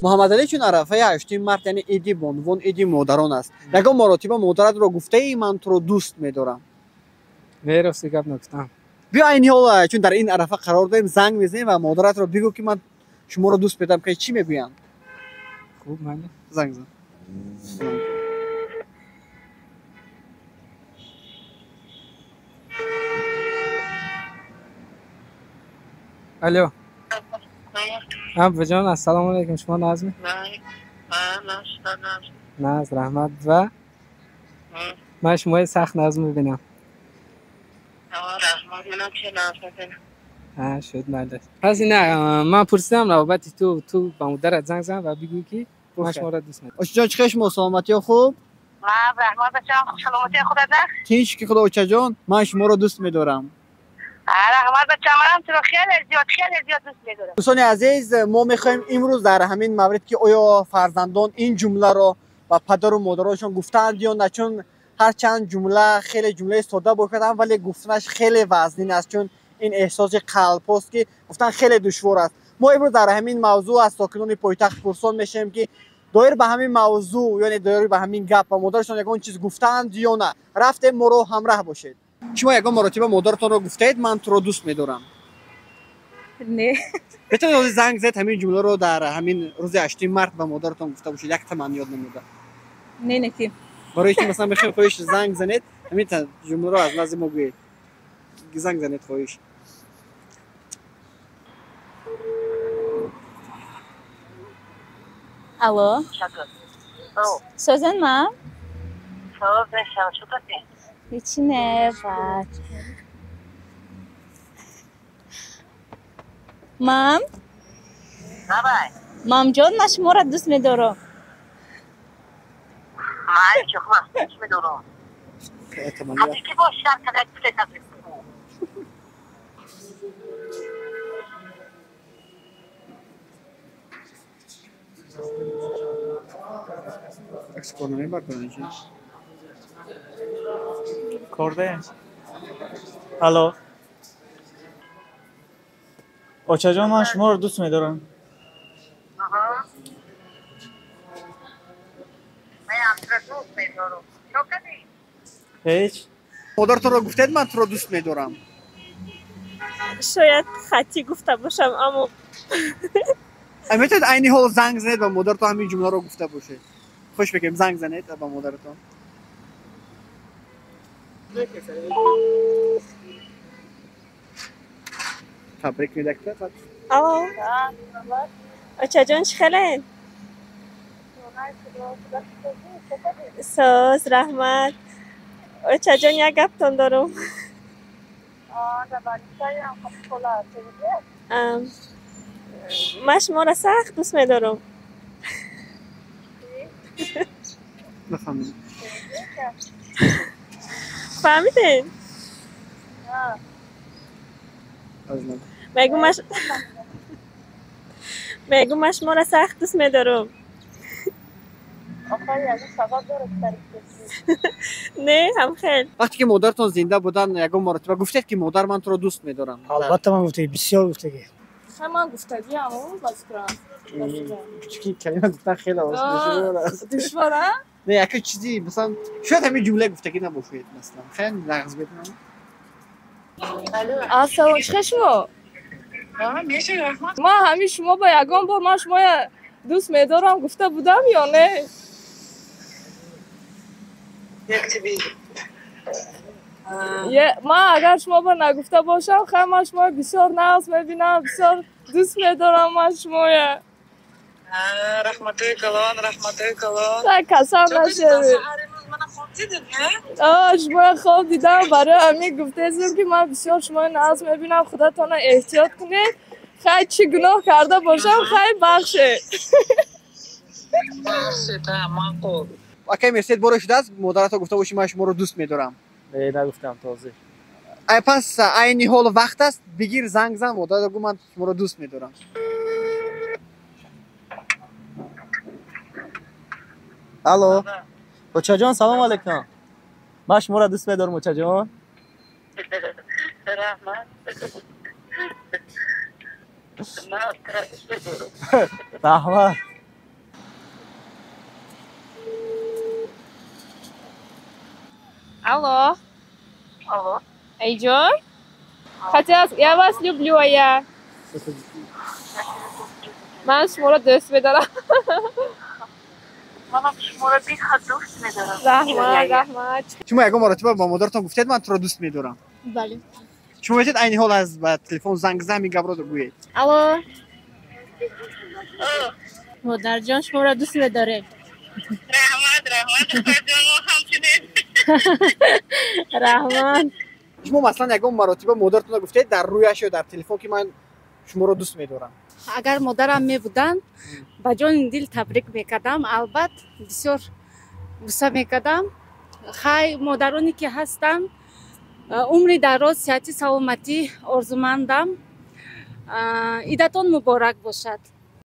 Муҳаммадалӣ, чун арафаи 8 март, яъне иди бонувон, иди модарон аст, ягон маротиба модаратро гуфтаи ман туро дӯст медорам? Не, рости гап нагуфтам. Биё айни ҳол, чун дар ин арафа қарор дорем, занг мезанем ва модаратро бигӯ, ки ман шуморо дӯст медорам, ки чӣ мегӯянд? Хуб, майли. Занг зан. Алло. Баҷон, ассалому алайкум, шумо Назми? Наз, раҳмат. Ва ман шумои сахт назм мебинам. Шуд, майли. Пас ина ман пурсидам, навбати ту ба модарат занг зан ва бигӯ, ки ман шуморо дӯст медорам. Очаҷон, чӣ хел шумо, саломатиё хуб? Раҳмат, бачам, саломатии худат? Тинч ки худо. Очаҷон, ман шуморо дӯст медорам. Раҳмат, бачам, манам туро хеле зиёд, хеле зиёд дӯст медорам. Дӯстони азиз, мо мехоҳем имрӯз дар ҳамин маврид, ки оё фарзандон ин ҷумларо ба падару модароншон гуфтаанд ё на, чун ҳарчанд ҷумла хеле ҷумлаи содда бошад ҳам, вале гуфтанаш хеле вазнин аст, чун ин эҳсоси қалбҳост, ки гуфтан хеле душвор аст. Мо имрӯз дар ҳамин мавзӯъ аз сокинони пойтахт пурсон мешавем, ки доир ба ҳамин мавзӯъ, яъне доир ба ҳамин гап ба модарашон ягон чиз гуфтаанд ё на. Рафтем, моро ҳамраҳ бошед. Шумо ягон маротиба модаратонро гуфтаед, ман туро дӯст медорам? Не. Метавонед ҳозир занг зед, ҳамин ҷумларо дар ҳамин рӯзи 8 март ба модаратон гуфта бошед, як таманниёт намуда? Не, не ки. Барои ки масалан мехоҳем, хоҳиш, занг занед, ҳамин ҷумларо аз назди мо гӯед. Занг занед, хоҳиш. Алло. Созен ман? Ҳечи не, баъд. Мам? Мамҷон, ман шуморо дӯст медорам. Акс кор намебардоранд чи? Кордаем. Алло. Очаҷон, ман шуморо дӯст медорам. Ҳеҷ. Модаратонро гуфтед, ман туро дӯст медорам? Шояд хатӣ гуфта бошам, аммо Метавонед айни ҳол занг занед, ба модаратон ҳамин ҷумларо гуфта бошед. Хуш мекунем, занг занед ба модаратон. Табрик медакта. Алло. Очаҷон, чӣ хелед? Соз, раҳмат. Очаҷон, як гаптон дорум. Ман шуморо сахт дӯст медорам. Нафаҳмидам. Фаҳмидед? Мегӯм, ман шуморо сахт дӯст медорам. Не, ҳамхел. Вақте ки модаратон зинда буданд, ягон маротиба гуфтед, ки модар, ман туро дӯст медорам? Албатта, ман гуфтагӣ, бисёр гуфтагӣ. Ман гуфтагиам, ба фикрам. Чунки калима гуфтан хеле душвор аст. Душвор, а? Не, яке чизи, масалан, шояд ҳамин ҷумла гуфтагӣ набошед, масалан. Хеле нағз мекунам. Ассалом, чӣ хел шумо? Ман ҳамин шумо ба ягон бор ман шумоя дӯст медорам гуфта будам ё не? Ман агар шумо ба нагуфта бошам, хай, ман шуморо бисёр нағз мебинам, бисёр дӯст медорам ман шумоя. Раҳматои калон, раҳматои калон. Касал нашавед. Шумоя хоб дидам, барои ҳамин гуфтезем, ки ман бисёр шуморо нағз мебинам, худатонро эҳтиёт кунед. Хай, чӣ гуноҳ карда бошам, хай, бахшед. Акай Мерсед, боре шудааст модаратон гуфта бошӣ, ман шуморо дӯст медорам? Не, нагуфтам тозӣ. Пас айни ҳол вақт аст, бигир, занг зан, модарат гӯ, ман шуморо дӯст медорам. Алло. Очаҷон, салом алейкум. Ман шуморо дӯст медорам, очаҷон. Раҳмат. Раҳмат. Алло. Алло. Айҷон? Хотела, я вас люблю, а я. Ман шуморо дӯст медорам. Манам шуморо беҳад дӯст медорам. Раҳмат, раҳмат. Шумо ягон маротиба ба модаратон гуфтед, ман туро дӯст медорам? Бале. Шумо метавонед айни ҳол аз ба телефон занг зада ҳамин гапро гӯед. Алло. Модарҷон, шуморо дӯст медорем. Раҳмат, раҳмат, духтарҷон, мо ҳамчунин. Раҳмат. Шумо масалан ягон маротиба модаратонро гуфтед дар рӯяш ё дар телефон, ки ман шуморо дӯст медорам? Агар модарам мебуданд, ба ҷони дил табрик мекардам, албат, бисёр ғусса мекардам. Хай, модароне ки ҳастанд, умри дароз, сиҳати, саломатӣ орзумандам. Идатон муборак бошад.